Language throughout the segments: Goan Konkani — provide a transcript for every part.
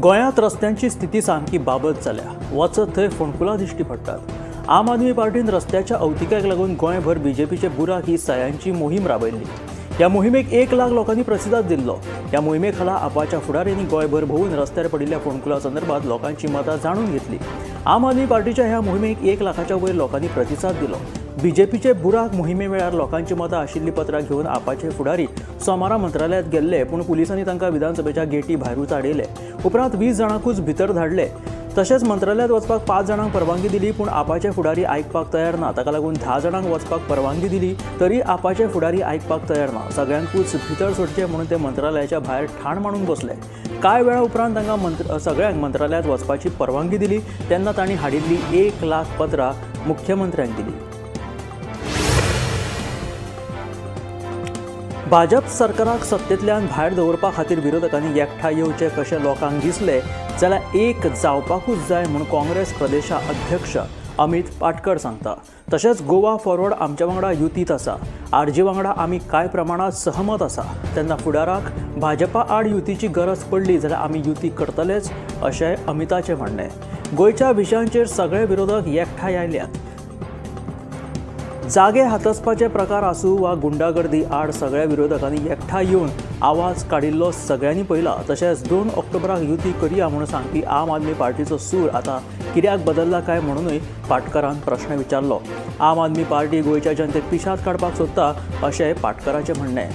गोंयांत रस्त्यांची स्थिती सामकी बाबत जाल्या. वचत थंय फोंडकुलां दिश्टी पडटात. आम आदमी पार्टीन रस्त्याच्या अवतिकायेक लागून गोंयभर बीजेपीचे बुराक ही सयांची मोहीम राबयल्ली. ह्या मोहिमेक 1 लाख लोकांनी प्रतिसाद दिल्लो. ह्या मोहिमे खाला आपाच्या फुडाऱ्यांनी गोंयभर भोंवून रस्त्यार पडिल्ल्या फोंडकुलां संदर्भात लोकांची मतां जाणून घेतली. आम आदमी पार्टीच्या ह्या मोहिमेक 1 लाखाच्या वयर लोकांनी प्रतिसाद दिलो. बीजेपीचे बुराक मोहिमे वेळार लोकांची मतां आशिल्लीं पत्रां घेवन आपाचे फुडारी सोमारा मंत्रालयांत गेल्ले, पूण पुलिसांनी तांकां विधानसभेच्या गेटी भायरूच आडयले. उपरांत 20 जाणांकूच भितर धाडले. तशेंच मंत्रालयांत वचपाक 5 जाणांक परवानगी दिली, पूण आपाचे फुडारी आयकपाक तयार ना. ताका लागून 10 जाणांक वचपाक परवानगी दिली तरी आपाचे फुडारी आयकपाक तयार ना. सगळ्यांकूच भितर सोडचे म्हणून ते मंत्रालयाच्या भायर ठाण मांडून बसले. कांय वेळा उपरांत तांकां सगळ्यांक मंत्रालयांत वचपाची परवानगी दिली तेन्ना तांणी हाडिल्ली 1 लाख पत्रां मुख्यमंत्र्यांक दिली. भाजप सरकाराक सत्तेंतल्यान भायर दवरपा खातीर विरोधकांनी एकठांय येवचें कशें लोकांक दिसलें जाल्यार एक जावपाकूच जाय म्हूण काँग्रेस प्रदेशा अध्यक्ष अमित पाटकर सांगता. तशेंच गोवा फॉरवर्ड आमच्या वांगडा युतीत आसा, आरजी वांगडा आमी कांय प्रमाणांत सहमत आसा. तेन्ना फुडाराक भाजपा आड युतीची गरज पडली जाल्यार आमी युती करतलेच अशें अमिताचें म्हणणें. गोंयच्या विशयांचेर सगळे विरोधक एकठांय आयल्यात. जागे हातासपाचे प्रकार आसूं वा गुंडागर्दी आड सगळ्या विरोधकांनी एकठांय येवन आवाज काडिल्लो सगळ्यांनी पळयला. तशेंच 2 ऑक्टोबराक युती करया म्हणून सांगपी आम आदमी पार्टीचो सूर आतां कित्याक बदल्ला काय म्हणूनय पाटकरान प्रश्न विचारलो. आम आदमी पार्टी गोंयच्या जनतेक पिशांत काडपाक सोदता अशें पाटकराचें म्हणणें.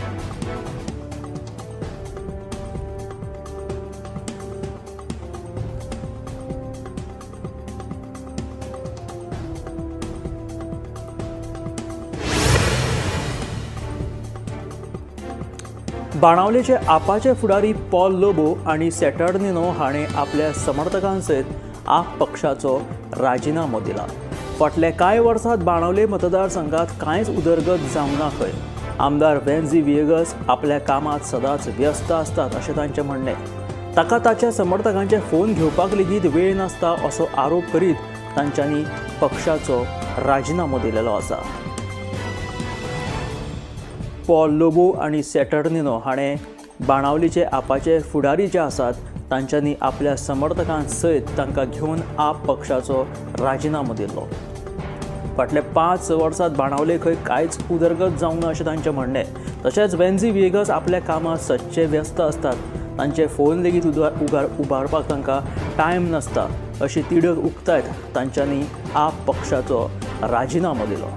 बाणावलेचे आपाचे फुडारी पॉल लोबो आनी सॅटर्निनो हाणें आपल्या समर्थकां सयत आप पक्षाचो राजिनामो दिला. फाटल्या कांय वर्सांत बाणावले मतदारसंघात कांयच उदरगत जावंक ना खंय. आमदार वेन्झी व्हिएगस आपल्या कामांत सदांच व्यस्त आसतात अशें तांचें म्हणणें. ताका ताच्या समर्थकांचे फोन घेवपाक लेगीत वेळ नासता असो आरोप करीत तांच्यांनी पक्षाचो राजिनामो दिलेलो आसा. पॉल लोबो आनी सॅटर्निनो हाणें बाणावलीचे आपाचे फुडारी जे आसात तांच्यांनी आपल्या समर्थकां सयत तांकां घेवन आप पक्षाचो राजिनामो दिल्लो. फाटल्या 5 वर्सांत बाणावले खंय कांयच उदरगत जावंक ना अशें तांचें म्हणणें. तशेंच वेन्झी व्हिएगस आपल्या कामांत सदचे व्यस्त आसतात, तांचे फोन लेगीत उबारपाक तांकां टायम नासता अशी तिडक उक्तायत तांच्यांनी आप पक्षाचो राजिनामो दिलो.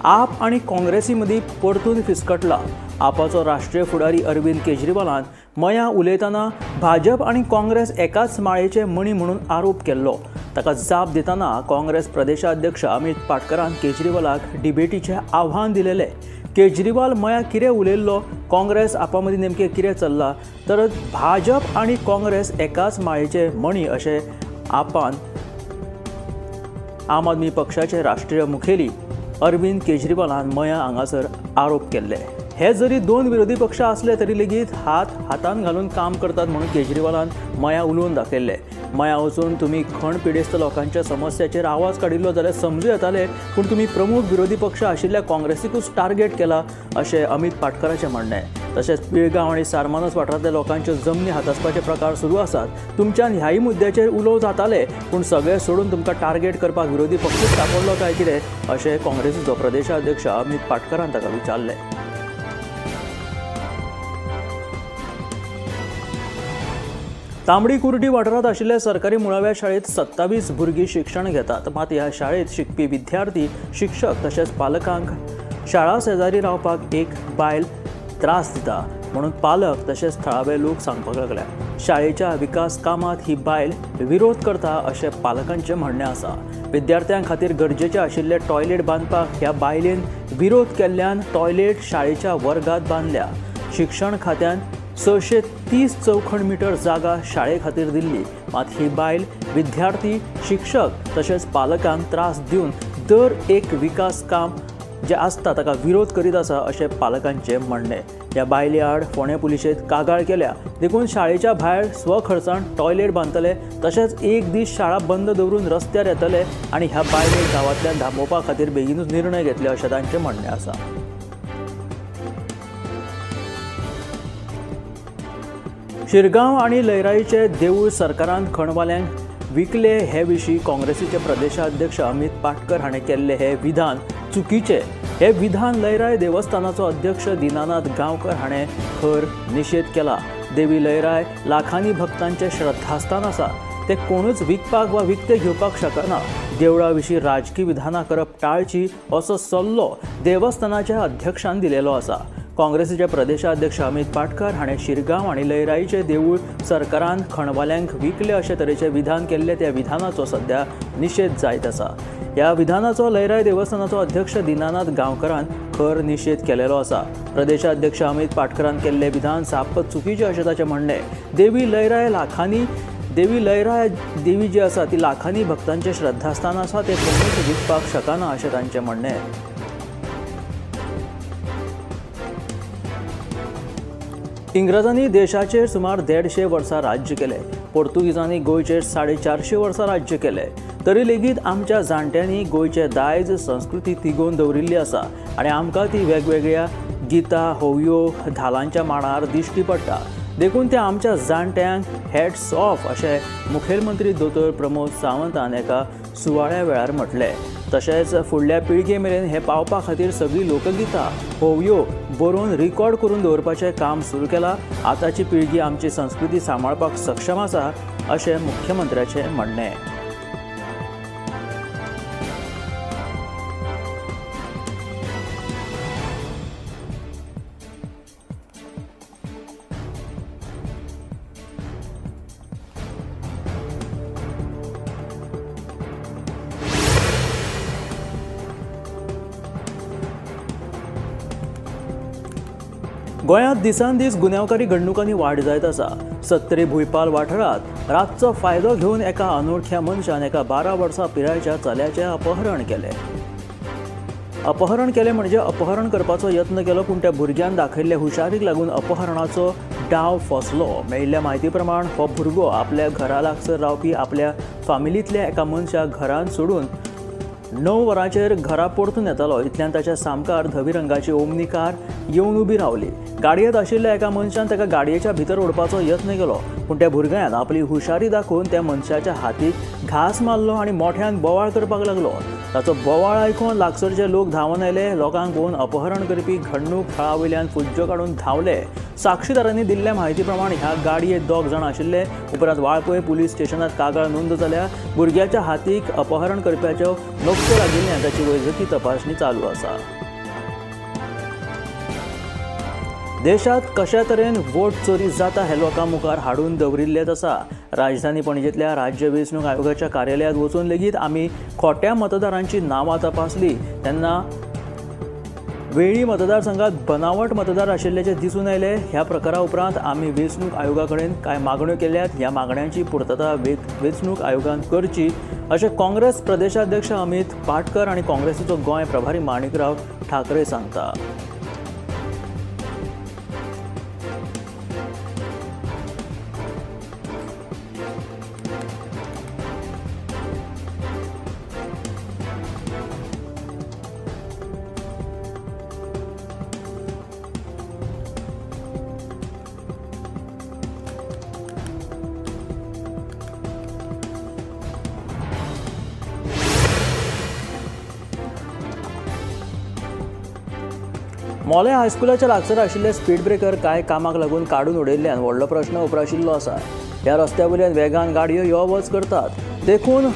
आप आनी काँग्रेसी मदीं परतून फिसकटला. आपाचो राष्ट्रीय फुडारी अरविंद केजरीवालान मया उलयतना भाजप आनी काँग्रेस एकाच माळेचे मणी म्हणून आरोप केल्लो. ताका जाप दितना काँग्रेस प्रदेशाध्यक्ष अमित पाटकरान केजरीवालाक डिबेटीचें आव्हान दिलेलें. केजरीवाल मया कितें उलयल्लो, काँग्रेस आपा मदीं नेमकें कितें चल्लां, तर भाजप आनी काँग्रेस एकाच माळेचे मणी अशें आपान आम आदमी पक्षाचे राष्ट्रीय मुखेली अरविंद केजरीवालान मया हांगासर आरोप केल्ले. हे जरी 2 विरोधी पक्ष आसले तरी लेगीत हात हातान घालून काम करतात म्हणून केजरीवालान मया उलोवन दाखयल्ले. मया वचून तुमी खण पिडेस्त लोकांच्या समस्याचेर आवाज काडिल्लो जाल्यार समजू येताले, पूण तुमी प्रमुख विरोधी पक्ष आशिल्ल्या काँग्रेसीकूच टार्गेट केला अशें अमित पाटकराचें म्हणणें. तशेंच पिळगांव आनी सारमानस वाठारांतल्या लोकांच्यो जमनी हातासपाचे प्रकार सुरू आसात. तुमच्यान ह्याय मुद्द्याचेर उलोव जाताले, पूण सगळें सोडून तुमकां टार्गेट करपाक विरोधी पक्षूच सांपडलो काय कितें अशें काँग्रेसीचो प्रदेशाध्यक्ष अमित पाटकरान ताका विचारलें. तांबडी कुर्डी वाठारांत आशिल्ल्या सरकारी मुळाव्या शाळेंत 27 भुरगीं शिक्षण घेतात. मात ह्या शाळेंत शिकपी विद्यार्थी, शिक्षक तशेंच पालकांक शाळा शेजारी रावपाक एक बायल त्रास दिता म्हणून पालक तशेंच थळावे लोक सांगपाक लागल्या. शाळेच्या विकास कामांत ही बायल विरोध करता अशें पालकांचें म्हणणें आसा. विद्यार्थ्यां खातीर गरजेचें आशिल्लें टॉयलेट बांदपाक ह्या बायलेन विरोध केल्ल्यान टॉयलेट शाळेच्या वर्गांत बांदल्या. शिक्षण खात्यान 630 चौखण मीटर जागा शाळे खातीर दिल्ली, मात ही बायल विद्यार्थी, शिक्षक तशेंच पालकांक त्रास दिवन दर एक विकास काम जे आसता ताका विरोध करीत आसा अशें पालकांचें म्हणणें. ह्या बायले आड फोंडें पुलिशेंत कागाळ केल्या देखून शाळेच्या भायर स्वखर्चान टॉयलेट बांदतले, तशेंच एक दीस शाळा बंद दवरून रस्त्यार येतले आनी ह्या बायलेक गांवांतल्यान धांवोवपा खातीर बेगीनूच निर्णय घेतले अशें तांचें म्हणणें आसा. शिरगांव आनी लयराईचे देवूळ सरकारान खणवाल्यांक विकले हे विशीं काँग्रेसीचे प्रदेशाध्यक्ष अमित पाटकर हाणें केल्ले हे विधान चुकीचे। हे विधान लयराय देवस्थानाचो अध्यक्ष दीनानाथ गांवकर हाणें खर निशेध केला। देवी लयराय लाखांनी भक्तांचे श्रद्धास्थान आसा, ते कोणूच विकपाक वा विकते घेवपाक शकना। देवळा विशीं राजकी विधानां करप टाळची असो सल्लो देवस्थानाच्या अध्यक्षान दिलेलो आसा। काँग्रेसीचे प्रदेशाध्यक्ष अमित पाटकर हाणें शिरगांव आनी लयराईचे देवूळ सरकारान खणवाल्यांक विकले अशे तरेचे विधान केल्ले त्या विधानाचो सध्या निशेध जायत आसा। ह्या विधानाचो लयराय देवस्थानाचो अध्यक्ष दीनानाथ गांवकरान खर निशेध केलेलो आसा। प्रदेशाध्यक्ष अमित पाटकरान केल्ले विधान साप्प चुकीचें अशें ताचें म्हणणें। देवी लयराय देवी जी आसा ती लाखांनी भक्तांचें श्रद्धास्थान आसा, ते कोणूच विकपाक शकना अशें तांचें म्हणणें। इंग्रजांनी देशाचेर सुमार 150 वर्सां राज्य केलें, पोर्तुगीजांनी गोंयचेर 450 वर्सां राज्य केलें, तरी लेगीत आमच्या जाणट्यांनी गोंयचें दायज संस्कृती तिगोवन दवरिल्ली आसा आनी आमकां ती वेगवेगळ्या गितां, होवयो, धालांच्या मांडार दिश्टी पडटा। देखून त्या आमच्या जाणट्यांक हॅट्स ऑफ अशें मुखेलमंत्री दोतोर प्रमोद सावंतान एका सुवाळ्या वेळार म्हटलें। तशेंच फुडल्या पिळगे मेरेन हे पावपा खातीर सगळीं लोकगितां, होवयो बरोवन रिकॉर्ड करून दवरपाचें काम सुरू केलां। आतांची पिळगी आमची संस्कृती सांबाळपाक सक्षम आसा अशें मुख्यमंत्र्याचें म्हणणें। गोंयांत दिसान दीस गुन्यांवकारी घडणुकांनी वाड जायत आसा। सत्तरी भुंयपाल वाठारांत रातचो फायदो घेवन एका अनोळख्या मनशान एका 12 वर्सां पिरायेच्या चल्याचें अपहरण केलें। अपहरण केलें म्हणजे अपहरण करपाचो यत्न केलो, पूण त्या भुरग्यान दाखयल्ले हुशारीक लागून अपहरणाचो डाव फसलो। मेळिल्ल्या म्हायती प्रमाण हो भुरगो आपल्या घरा लागसर रावपी आपल्या फामिलींतल्या एका मनशाक घरांत सोडून 9 वरांचेर घरा परतून येतालो। इतल्यान ताच्या सामकार धवी रंगाची ओमनी कार येवन उबी रावली। गाडयेंत आशिल्ल्या एका मनशान ताका गाडयेच्या भितर ओडपाचो यत्न केलो, पूण त्या भुरग्यान आपली हुशारी दाखोवन त्या मनशाच्या हातीक घास मारलो आनी मोठ्यान बोवाळ करपाक लागलो। ताचो बोवाळ आयकून लागसरचे लोक धांवन आयले। लोकांक पळोवन अपहरण करपी घडणूक थळा वयल्यान फुज्जो काडून धांवले। साक्षीदारांनी दिल्ल्या म्हायती प्रमाण ह्या गाडयेंत 2 जाण आशिल्ले। उपरांत वाळपय पुलीस स्टेशनात कागाळ नोंद जाल्या। भुरग्याच्या हातीक अपहरण करप्याच्यो नोक्यो लागिल्ल्यान ताची वैजकी तपासणी चालू आसा। देशांत कशा तरेन वोट चोरी जाता हे लोकां मुखार हाडून दवरिल्लेंच आसा। राजधानी पणजेंतल्या राज्य वेंचणूक आयोगाच्या कार्यालयांत वचून लेगीत आमी खोट्या मतदारांची नांवां तपासली तेन्ना वेळी मतदारसंघात बनावट मतदार आशिल्ल्याचें दिसून आयलें। ह्या प्रकारा उपरांत आमी वेंचणूक आयोगा कडेन कांय मागण्यो केल्यात। ह्या मागण्यांची पुर्तता वेंचणूक आयोगान करची अशें काँग्रेस प्रदेशाध्यक्ष अमित पाटकर आनी काँग्रेसीचो गोंय प्रभारी माणिकराव ठाकरे सांगता। मोलें हायस्कुलाच्या लागसार आशिल्ले स्पीड ब्रेकर कांय कामाक लागून काडून उडयल्ल्यान व्हडलो प्रश्न उप्राशिल्लो आसा। ह्या रस्त्या वयल्यान वेगान गाडयो यो वच करतात, देखून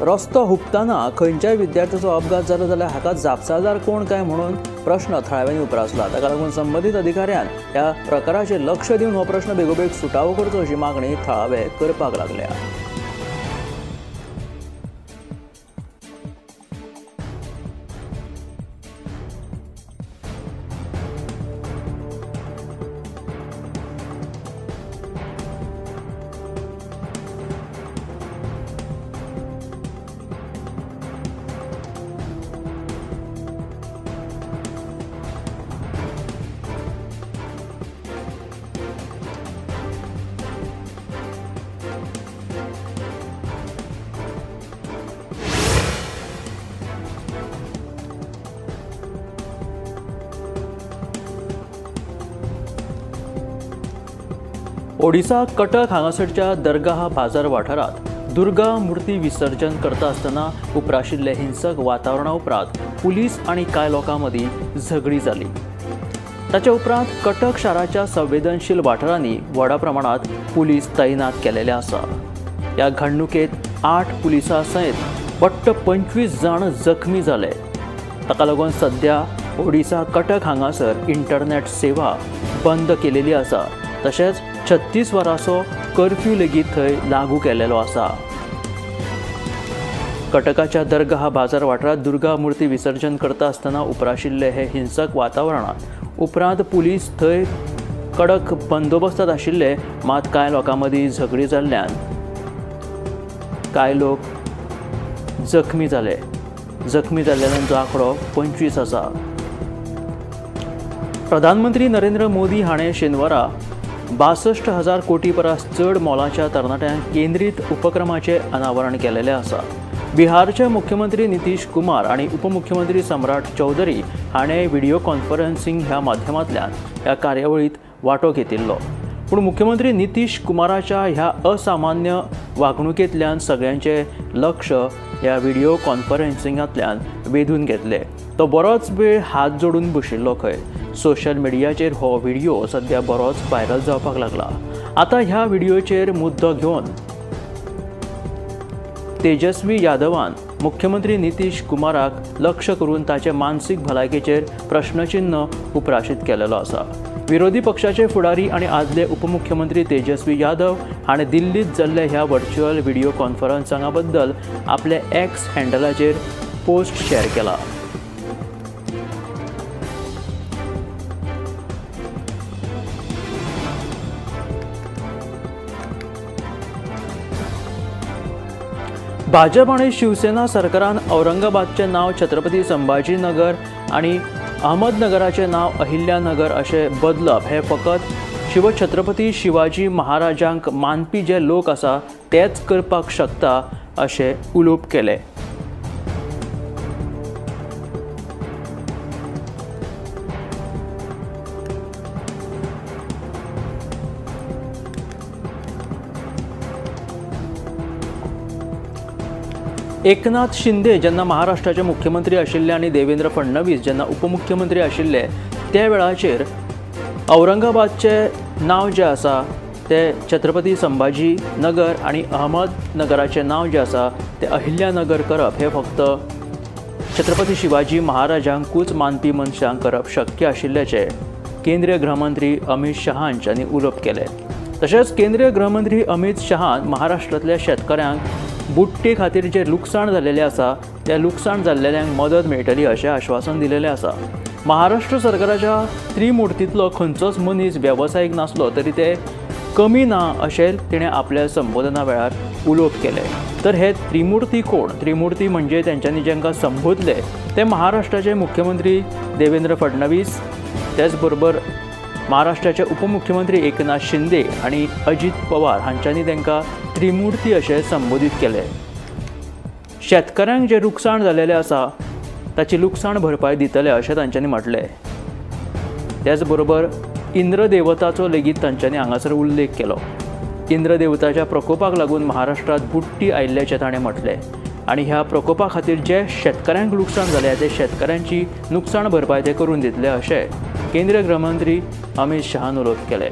रस्तो हुपतना खंयच्याय विद्यार्थ्याचो अपघात जालो जाल्यार हाका जापसालदार कोण काय म्हणून प्रश्न थळाव्यांनी उप्रासला। ताका लागून संबंदीत अधिकाऱ्यान ह्या प्रकाराचेर लक्ष दिवन हो प्रश्न बेगोबेग सुटावो करचो अशी मागणी थळावे करपाक लागल्या। ओडिसा कटक हांगासरच्या दरगाह बाजार वाठारांत दुर्गा मूर्ती विसर्जन करता आसतना उप्राशिल्ले हिंसक वातावरणा उपरांत पुलीस आनी कांय लोकां मदीं झगडी जाली. ताच्या उपरांत कटक शाराच्या संवेदनशील वाठारांनी व्हडा प्रमाणांत पुलीस तैनात केलेले आसा. ह्या घडणुकेत 8 पुलिसां सयत वट्ट 25 जाण जखमी जाले. ताका लागून सध्या ओडिसा कटक हांगासर इंटरनेट सेवा बंद केलेली आसा. तशेंच 36 वरांचो कर्फ्यू लेगीत थंय लागू केलेलो आसा. कटकाच्या दरगाह बाजार वाठारांत दुर्गा मूर्ती विसर्जन करता आसतना उप्राशिल्ले हे हिंसक वातावरणांत उपरांत पुलीस थंय कडक बंदोबस्तांत आशिल्ले. मात कांय लोकां मदीं झगडी जाल्ल्यान कांय लोक जखमी जाले. जखमी जाल्ल्यांचो आंकडो 25 आसा. प्रधानमंत्री नरेंद्र मोदी हाणें शेनवारा 62,000 कोटी परस चड मोलाच्या तरणाट्यांक केंद्रीत उपक्रमाचें अनावरण केलेलें आसा. बिहारचे मुख्यमंत्री नितीश कुमार आनी उपमुख्यमंत्री सम्राट चौधरी हाणें व्हिडियो कॉन्फरन्सिंग ह्या माध्यमांतल्यान ह्या कार्यावळींत वांटो घेतिल्लो. पूण मुख्यमंत्री नितीश कुमाराच्या ह्या असामान्य वागणुकेंतल्यान सगळ्यांचें लक्ष ह्या व्हिडियो कॉन्फरन्सिंगांतल्यान वेधून घेतलें. तो बरोच वेळ हात जोडून बशिल्लो खंय. सोशल मिडियाचेर हो व्हिडियो सध्या बरोच व्हायरल जावपाक लागला. आतां ह्या व्हिडियोचेर मुद्दो घेवन तेजस्वी यादवान मुख्यमंत्री नितीश कुमाराक लक्ष करून ताचे मानसीक भलायकेचेर प्रश्नचिन्ह उप्राशीत केलेलो आसा. विरोधी पक्षाचे फुडारी आनी आदले उपमुख्यमंत्री तेजस्वी यादव हाणें दिल्लींत जाल्ल्या ह्या व्हर्च्युअल व्हिडियो कॉन्फरन्सिंगा बद्दल आपल्या एक्स हँडलाचेर पोस्ट शेअर केला. भाजप आनी शिवसेना सरकारान औरंगाबादचें नांव छत्रपती संभाजीनगर आनी अहमदनगराचें नांव अहिल्यानगर अशें बदलप हें फकत शिवछत्रपती शिवाजी महाराजांक मानपी जे लोक आसा तेच करपाक शकता अशें उलोवप केलें. एकनाथ शिंदे जेन्ना महाराष्ट्राचे मुख्यमंत्री आशिल्ले आनी देवेंद्र फडणवीस जेन्ना उपमुख्यमंत्री आशिल्ले त्या वेळाचेर औरंगाबादचें नांव जें आसा तें छत्रपती संभाजी नगर आनी अहमदनगराचें नांव जें आसा तें अहिल्यानगर करप हें फक्त छत्रपती शिवाजी महाराजांकूच मानपी मनशांक करप शक्य आशिल्ल्याचें केंद्रीय गृहमंत्री अमित शहा हांच्यांनी उलोवप केलें. तशेंच केंद्रीय गृहमंत्री अमित शहान महाराष्ट्रांतल्या शेतकऱ्यांक बुट्टे खातीर जे लुकसाण जाल्लेलें आसा त्या लुकसाण जाल्लेल्यांक मदत मेळटली अशें आश्वासन दिलेलें आसा. महाराष्ट्र सरकाराच्या त्रिमुर्तींतलो खंयचोच मनीस वेवसायीक नासलो तरी ते कमी ना अशें तिणें आपल्या संबोधना वेळार उलोवप केलें. तर हे त्रिमुर्ती कोण? त्रिमुर्ती म्हणजे तेंच्यांनी जांकां संबोधले ते महाराष्ट्राचे मुख्यमंत्री देवेंद्र फडणवीस, त्याच बरोबर महाराष्ट्राचे उपमुख्यमंत्री एकनाथ शिंदे आनी अजीत पवार हांच्यांनी तांकां त्रिमुर्ती अशें संबोधीत केलें. शेतकऱ्यांक जें लुकसाण जालेलें आसा ताची लुकसाण भरपाय दितले अशें तांच्यांनी म्हटलें. त्याच बरोबर इंद्रदेवताचो लेगीत तांच्यांनी हांगासर उल्लेख केलो. इंद्रदेवताच्या प्रकोपाक लागून महाराष्ट्रांत बुडटी आयिल्ल्याचें ताणें म्हटलें आनी ह्या प्रकोपा खातीर जे शेतकऱ्यांक लुकसाण जालें ते शेतकऱ्यांची लुकसाण भरपाय ते करून दितले अशें केंद्रीय गृहमंत्री अमित शहान उलोवप केलें.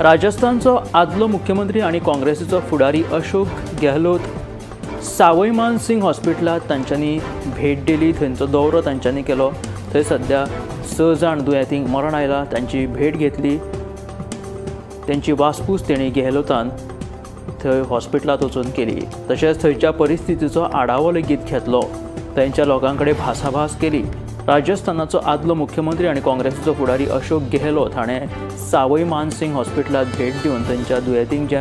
राजस्थानचो आदलो मुख्यमंत्री आनी काँग्रेसीचो फुडारी अशोक गेहलोत सावय मानसिंग हॉस्पिटलांत तांच्यांनी भेट दिली. थंयचो दौरो तांच्यांनी केलो. थंय सध्या 6 जाण दुयेंतींक मरण आयलां. तांची भेट घेतली, तांची वासपूस तेणी गेहलोतान थंय हॉस्पिटलांत वचून केली. तशेंच थंयच्या परिस्थितीचो आढावो लेगीत घेतलो. थंयच्या लोकां कडेन भासाभास केली. राजस्थानाचो आदलो मुख्यमंत्री आनी काँग्रेसीचो फुडारी अशोक गेहलोत हाणें सावय मानसिंग हॉस्पिटलांत भेट दिवन थंयच्या दुयेंतींक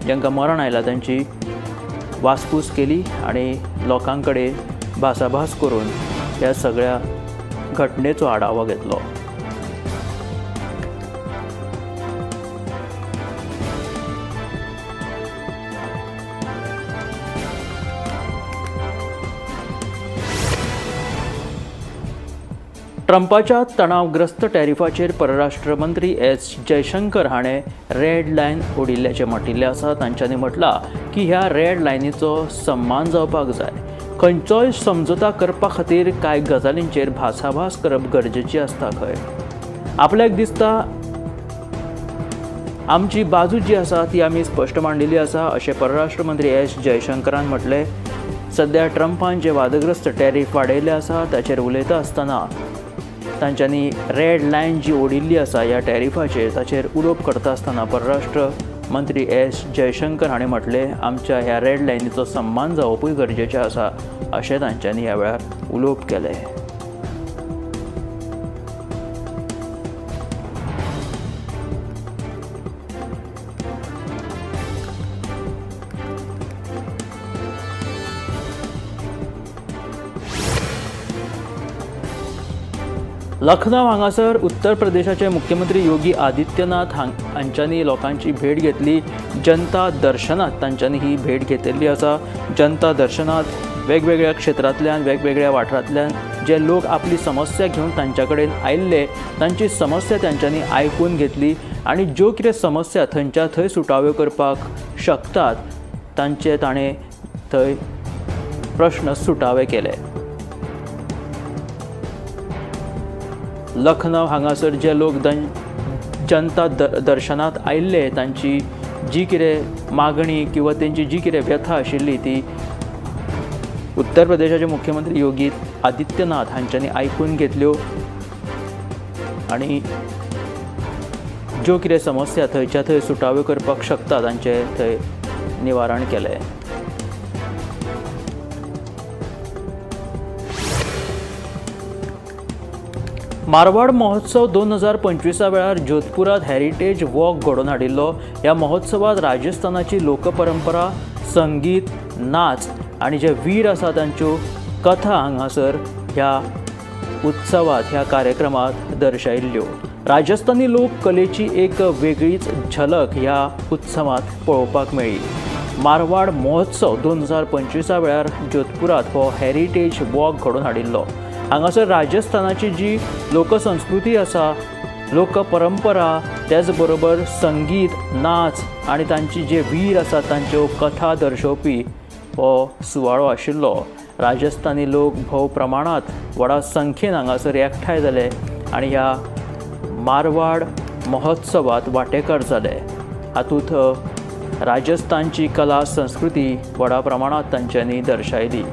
जांकां मरण आयलां तांची वासपूस केली आनी लोकां कडेन भासाभास करून ह्या सगळ्या घटनेचो आढावो घेतलो. ट्रंपाच्या तणावग्रस्त टॅरिफाचेर परराष्ट्र मंत्री एस जयशंकर हाणें रेड लायन ओडिल्ल्याचें म्हटिल्लें आसा. तांच्यांनी म्हटलां की ह्या रेड लायनीचो सम्मान जावपाक जाय. खंयचोय समजोता करपा खातीर कांय गजालींचेर भासाभास करप गरजेची आसता खंय. आपल्याक दिसता आमची बाजू जी आसा ती आमी स्पश्ट मांडिल्ली आसा अशें परराष्ट्र मंत्री एस जयशंकरान म्हटलें. सद्या ट्रंपान जे वादग्रस्त टॅरीफ वाडयल्ले आसा ताचेर उलयता आसतना तांच्यांनी रेड लायन जी ओडिल्ली आसा ह्या टॅरिफाचेर ताचेर उलोवप करता आसतना परराष्ट्र मंत्री एस जयशंकर हाणें म्हटलें आमच्या ह्या रेड लायनीचो सम्मान जावपूय गरजेचें आसा अशें तांच्यांनी ह्या वेळार उलोवप केलें. लखनौ हांगासर उत्तर प्रदेशाचे मुख्यमंत्री योगी आदित्यनाथ हांच्यांनी लोकांची भेट घेतली. जनता दर्शनात तांच्यांनी ही भेट घेतिल्ली आसा. जनता दर्शनात वेगवेगळ्या क्षेत्रांतल्यान वेगवेगळ्या वाठारांतल्यान जे लोक आपली समस्या घेवन तांच्या कडेन आयिल्ले तांची समस्या तांच्यांनी आयकून घेतली आनी ज्यो कितें समस्या थंयच्या थंय सुटाव्यो करपाक शकतात तांचे ताणें थंय प्रश्न सुटावे केले. लखनौ हांगासर जे लोक जनता दर्शनात आयिल्ले तांची जी कितें मागणी किंवा तांची जी कितें व्यथा आशिल्ली ती उत्तर प्रदेशाचे मुख्यमंत्री योगी आदित्यनाथ हांच्यांनी आयकून घेतल्यो आनी ज्यो कितें समस्या थंयच्या थंय सुटाव्यो करपाक शकता तांचें थंय निवारण केलें. मारवाड महोत्सव 2025 वेळार जोधपुरात हेरिटेज वॉक घडोवन हाडिल्लो. ह्या महोत्सवात राजस्थानाची लोकपरंपरा, संगीत, नाच आनी जे वीर आसा तांच्यो कथा हांगासर ह्या उत्सवात ह्या कार्यक्रमात दर्शयिल्ल्यो. राजस्थानी लोक कलेची एक वेगळीच झलक ह्या उत्सवात पळोवपाक मेळ्ळी. मारवाड महोत्सव 2025 वेळार जोधपुरात हो हेरिटेज वॉक घडोवन हाडिल्लो. हांगासर राजस्थानाची जी लोकसंस्कृती आसा, लोकपरंपरा, त्याच बरोबर संगीत, नाच आनी तांची जे वीर आसा तांच्यो कथा दर्शोवपी हो सुवाळो आशिल्लो. राजस्थानी लोक भोव प्रमाणांत व्हडा संख्येन हांगासर एकठांय जाले आनी ह्या मारवाड महोत्सवात वांटेकार जाले. हातूंत राजस्थानची कला संस्कृती व्हडा प्रमाणांत तांच्यांनी दर्शयली.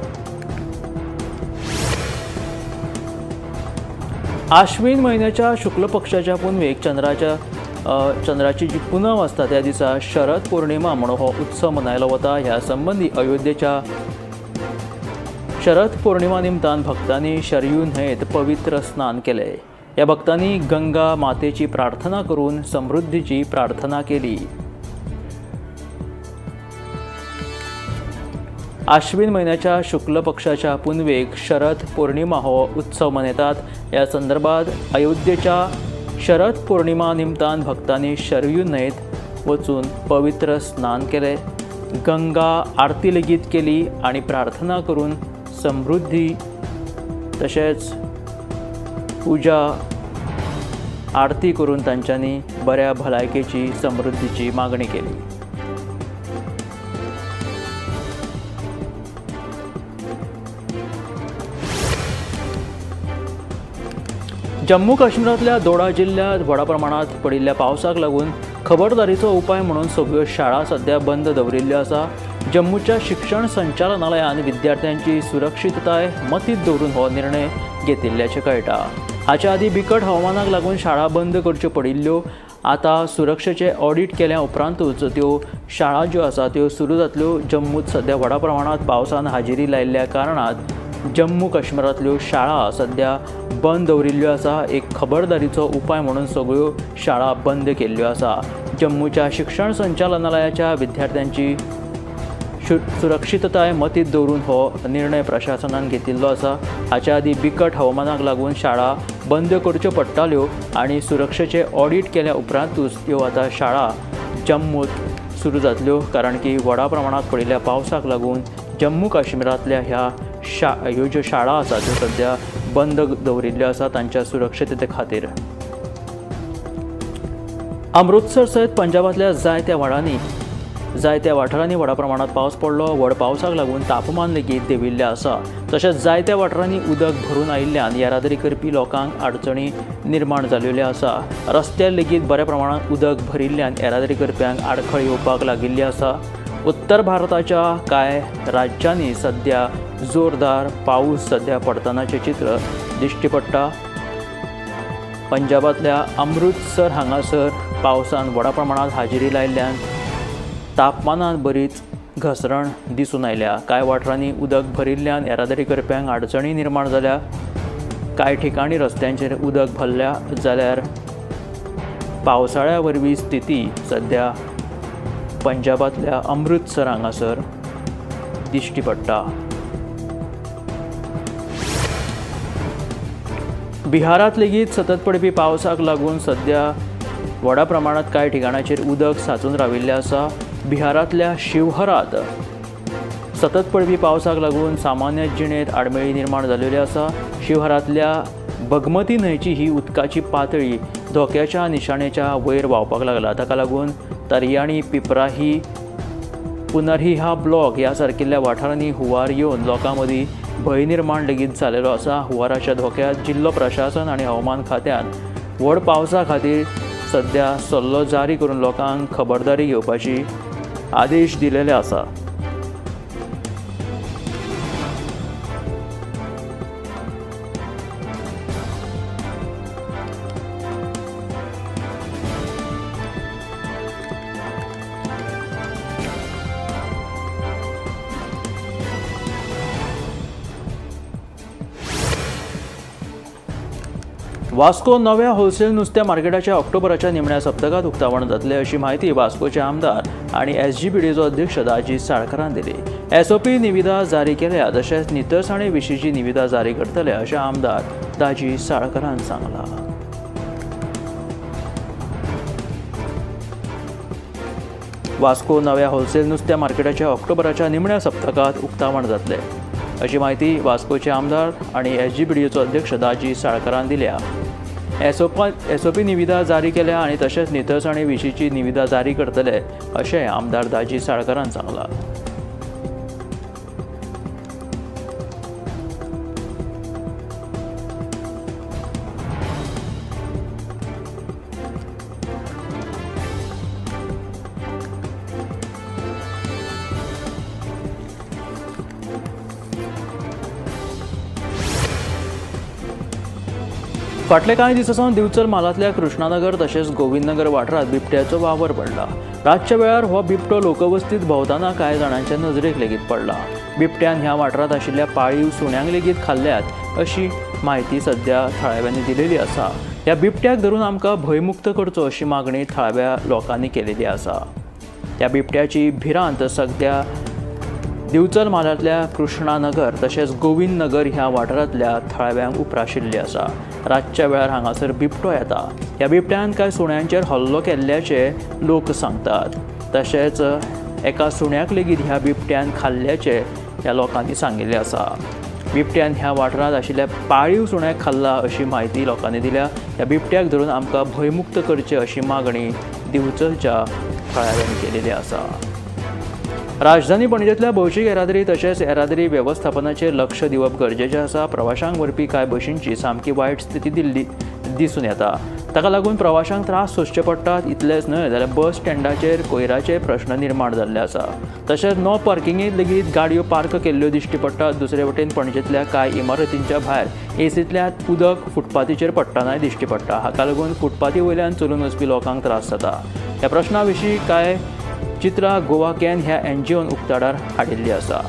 आश्विन म्हयन्याच्या शुक्ल पक्षाच्या पुनवेक चंद्राची जी पुनव आसता त्या दिसा शरद पौर्णिमा म्हणून हो उत्सव मनयलो वता. ह्या संबंदी अयोध्येच्या शरद पौर्णिमा निमतान भक्तांनी शरयू न्हंयेत पवित्र स्नान केले. ह्या भक्तांनी गंगा मातेची प्रार्थना करून समृद्धीची प्रार्थना केली. आश्विन म्हयन्याच्या शुक्ल पक्षाच्या पुनवेक शरद पौर्णिमा हो उत्सव मनयतात. ह्या संदर्भात अयोध्येच्या शरद पौर्णिमा निमतान भक्तांनी शरयू न्हंयेत वचून पवित्र स्नान केले, गंगा आरती लेगीत केली आनी प्रार्थना करून समृद्धी तशेंच पुजा आरती करून तांच्यांनी बऱ्या भलायकेची समृद्धीची मागणी केली. जम्मू काश्मीरांतल्या दोडा जिल्ल्यांत व्हडा प्रमाणांत पडिल्ल्या पावसाक लागून खबरदारीचो उपाय म्हणून सगळ्यो शाळा सध्या बंद दवरिल्ल्यो आसा. जम्मूच्या शिक्षण संचालनालयान विद्यार्थ्यांची सुरक्षितताय मतींत दवरून हो निर्णय घेतिल्ल्याचें कळटा. हाच्या आदीं बिकट हवामानाक लागून शाळा बंद करच्यो पडिल्ल्यो. आतां सुरक्षेचें ऑडिट केल्या उपरांतूच त्यो शाळा ज्यो आसा त्यो सुरू जातल्यो. जम्मूत सध्या व्हडा प्रमाणांत पावसान हाजेरी लायिल्ल्या कारणान जम्मू काश्मीरांतल्यो शाळा सध्या बंद दवरिल्ल्यो आसा. एक खबरदारीचो उपाय म्हणून सगळ्यो शाळा बंद केल्ल्यो आसा. जम्मूच्या शिक्षण संचालनालयाच्या विद्यार्थ्यांची सुरक्षितताय मतींत दवरून हो निर्णय प्रशासनान घेतिल्लो आसा. हाच्या आदीं बिकट हवामानाक लागून शाळा बंद करच्यो पडटाल्यो आनी सुरक्षेचें ऑडिट केल्या उपरांतूच त्यो आतां शाळा जम्मूत सुरू जातल्यो, कारण की व्हडा प्रमाणांत पडिल्ल्या पावसाक लागून जम्मू काश्मीरांतल्या ह्यो ज्यो शाळा आसा त्यो सध्या बंद दवरिल्ल्यो आसा तांच्या सुरक्षितते खातीर। अमृतसर सयत पंजाबांतल्या जायत्या वाठारांनी व्हडा प्रमाणात पावस पडलो। व्हड पावसाक लागून तापमान लेगीत देंविल्लें आसा। तशेंच जायत्या वाठारांनी उदक भरून आयिल्ल्यान येरादारी करपी लोकांक अडचणी निर्माण जाल्ल्यो आसा। रस्त्यार लेगीत बऱ्या प्रमाणात उदक भरिल्ल्यान येरादारी करप्यांक आडखळ येवपाक लागिल्ली आसा। उत्तर भारताच्या कांय राज्यांनी सध्या जोरदार पावस सध्या पडटनाचें चित्र दिश्टी पडटा। पंजाबांतल्या अमृतसर हांगासर पावसान व्हडा प्रमाणात हाजेरी लायिल्ल्यान तापमानात बरीच घसरण दिसून आयल्या। कांय वाठारांनी उदक भरिल्ल्यान येरादारी करप्यांक अडचणी निर्माण जाल्या। कांय ठिकाणी रस्त्यांचेर उदक भरल्या जाल्यार पावसाळ्या वरवीं स्थिती सध्या पंजाबांतल्या अमृतसर हांगासर दिश्टी पडटा। बिहारांत लेगीत सतत पडपी पावसाक लागून सध्या व्हडा प्रमाणात कांय ठिकाणाचेर उदक सांचून राविल्लें आसा। बिहारांतल्या शिवहरांत सतत पडपी पावसाक लागून सामान्य जिणेंत आडमेळी निर्माण जाल्ली आसा। शिवहरांतल्या बगमती न्हंयची ही उदकाची पातळी धोक्याच्या निशाणेच्या वयर व्हांवपाक लागला। ताका लागून तरियाणी, पिपराही, पुनर्ही ब्लॉक ह्या सारकिल्ल्या वाठारांनी हुंवार येवन लोकां मदीं भंय निर्माण लेगीत जाल्लो आसा। हुंवाराच्या धोक्यांत जिल्लो प्रशासन आनी हवामान खात्यान व्हड पावसा खातीर सध्या सल्लो जारी करून लोकांक खबरदारी घेवपाची आदेश दिलेले आसा। वास्को नव्या होलसेल नुस्त्या मार्केटाच्या ऑक्टोबराच्या निमण्या सप्तकात उक्तावण जातलें अशी म्हायती वास्कोचे आमदार आनी एसजीपीडीचो अध्यक्ष दाजी साळकारान दिली। एसओपी निविदा जारी केल्या तशेंच नितळसाणे विशींची निविदा जारी करतले अशें आमदार दाजी साळकारान सांगलां। वास्को नव्या होलसेल नुस्त्या मार्केटाच्या ऑक्टोबराच्या निमण्या सप्तकात उक्तावण जातलें अशी म्हायती वास्कोचे आमदार आनी एसजीपीडीचो अध्यक्ष दाजी साळकारान दिल्या। एसओपी निविदा जारी केल्या आनी तशेंच नितळसाणे विशींची निविदा जारी करतले अशें आमदार दाजी साळकारान सांगलां। फाटले कांय दीस सावन दिवचल म्हालांतल्या कृष्णानगर तशेंच गोविंदनगर वाठारांत बिबट्याचो वावर पडला। रातच्या वेळार हो बिबटो लोकवस्तीत भोंवतना कांय जाणांच्या नजरेक लेगीत पडला। बिबट्यान ह्या वाठारांत आशिल्ल्या पाळीव सुण्यांक लेगीत खाल्ल्यात अशी म्हायती सध्या थळाव्यांनी दिलेली आसा। ह्या बिबट्याक धरून आमकां भंयमुक्त करचो अशी मागणी थळाव्या लोकांनी केलेली आसा। ह्या बिबट्याची भिरांत सध्या दिवचल म्हालांतल्या कृष्णानगर तशेंच गोविंदनगर ह्या वाठारांतल्या थळाव्यांक उप्राशिल्ली आसा। रातच्या वेळार हांगासर बिबटो येता। ह्या बिबट्यान कांय सुण्यांचेर हल्लो केल्ल्याचे लोक सांगतात। तशेंच एका सुण्याक लेगीत ह्या बिबट्यान खाल्ल्याचे ह्या लोकांनी सांगिल्लें आसा। बिबट्यान ह्या वाठारांत आशिल्ल्या पाळीव सुण्याक खाल्ला अशी म्हायती लोकांनी दिल्या। ह्या बिबट्याक धरून आमकां भंयमुक्त करचें अशी मागणी दिवचलच्या थळाव्यांनी केलेली आसा। राजधानी पणजेंतल्या भौशीक येरादारी तशेंच येरादारी वेवस्थापनाचेर लक्ष दिवप गरजेचें आसा। प्रवाशांक व्हरपी कांय बशींची सामकी वायट स्थिती दिल्ली दिसून येता। ताका लागून प्रवाशांक त्रास सोंसचे पडटात। इतलेंच न्हय जाल्यार बस स्टँडाचेर कोयराचे प्रश्न निर्माण जाल्ले आसा। तशेंच नो पार्किंगेंत लेगीत गाडयो पार्क केल्ल्यो दिश्टी पडटात। दुसरे वटेन पणजेंतल्या कांय इमारतींच्या भायर एसींतल्यान उदक फुटपाथीचेर पडटनाय दिश्टी पडटा। हाका लागून फुटपाथी वयल्यान चलून वचपी लोकांक त्रास जाता। ह्या प्रश्ना विशीं कांय चित्रां गोवा can ह्या एनजीओन उक्ताडार हाडिल्ली आसा।